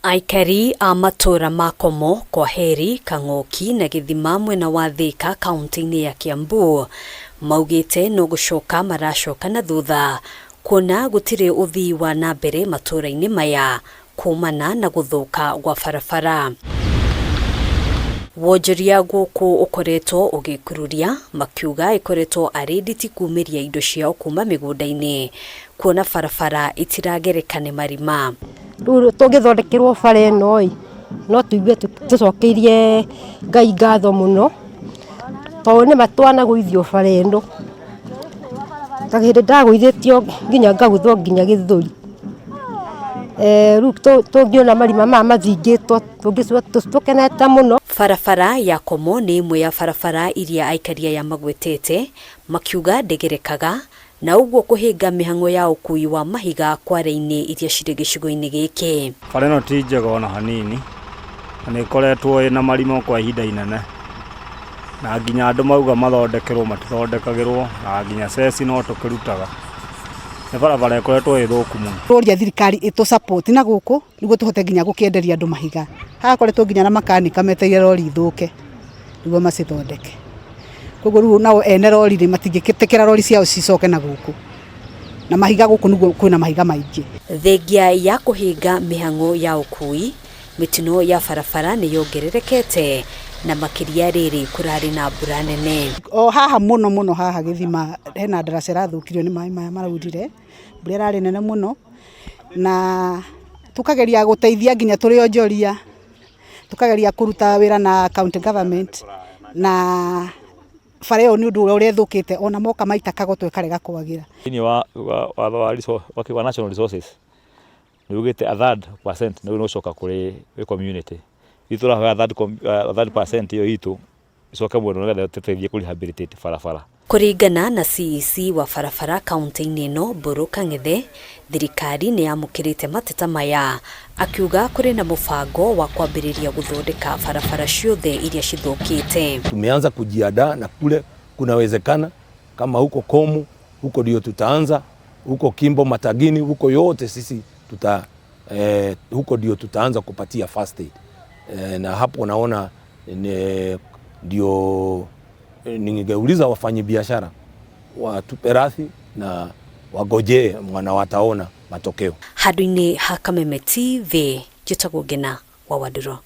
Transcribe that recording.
Aikari a matũũra ma Komo, Kwaheri, Kang'oki na Gĩthima mwena wa Thĩka kauntĩ-inĩ ya Kiambu maugĩte no gũcoka maracoka na thutha kuona gũtirĩ ũthii wa na mbere matũũra-inĩ maya kumana na gũthũka gwa barabara. Wonjoria gũkũ ũkoretwo ũgĩkururia makiuga ĩkoretwo arĩ nditi kumĩria indo ciao kuma mĩgũnda-inĩ kuona barabara itiragereka nĩ marima. Rĩu tũngĩthondekerwo bara ĩno ĩ, no tũigue tũcokeirie Ngai ngatho mũno, tondũ nĩma twanagũithio bara ĩno, ta hĩndĩ ndagũithĩtio nginya ngagũthwo nginya gĩthũri. Rĩu tũngĩona marima maya mathingĩtwo tũngĩigua tũkenete mũno. Barabara ya Komo nĩ ĩmwe ya barabara iria aikari aya magwetete makiuga ndĩgerekaga na ũguo kũhĩnga mĩhang'o ya ũkuui wa mahiga kware-inĩ iria cirĩ gĩcigo-inĩ gĩkĩ. Bara ĩno ti njega ona hanini, na nĩ ĩkoretwo ĩna marima kwa ihinda inene, na nginya andũ mauga mathondekerwo matithondekagĩrwo, na nginya ceci no tũkĩrutaga. Nĩ barabara ĩkoretwo ĩ thũku mũno. Tũroria thirikari ĩtũ support na gũkũ nĩguo tũhote nginya gũkĩenderia andũ mahiga. Harakoretwo nginya na makanika metereire rori ithũke nĩguo macithondeke. Koguo rĩu nao ene rori rĩ matingĩtĩkĩra rori ciao cicoke na gũkũ. Na mahiga gũkũ nĩguo kwĩna mahiga maingĩ. Thengia ya kũhinga mĩhang'o ya ũkui, mĩtino ya barabara nĩ yongererekete na makĩria rĩrĩ kũrarĩ na mbura nene. O haha mũno mũno haha gĩthima hena ndaraca ĩrathũkirio nĩ maĩ maya maraurire, mbura ĩrarĩ nene mũno na tũkageria gũteithia nginya tũrĩ onjoria, tũkageria kũruta wĩra na county government na bara ĩyo nĩ ũndũ ũrĩa ĩthũkĩte ona moka maita kagoto ĩkarega kwagĩra. Thĩinĩ wa watho wa National Resources nĩ ugĩte a third percent nĩ ũcoka kũrĩ community. Ithuĩ tũrahoya a third percent ĩyo itũ ĩcoke mwena nĩgetha ĩtũteithie kũ rehabilitate barabara. Kũringana na CEC wa barabara kauntĩ-inĩ ĩno Mbũrũ Kang'ethe, thirikari nĩ yamũkĩrĩte mateta maya, akiuga kũrĩ na mũbango wa kwambĩrĩria gũthondeka barabara ciothe iria cithũkĩte. Tumeanza kujiandaa na kule kunawezekana, kama huko Komu huko ndio tutaanza, huko Kimbo Matagini, huko yote sisi tuta huko ndio tutaanza kupatia first aid na hapo naona ndio ningeuliza wafanyabiashara watupe radhi na wagojee mwana wataona matokeo. Handũ-inĩ ha Kameme TV, njĩtagwo Ngena wa Wandũrũ.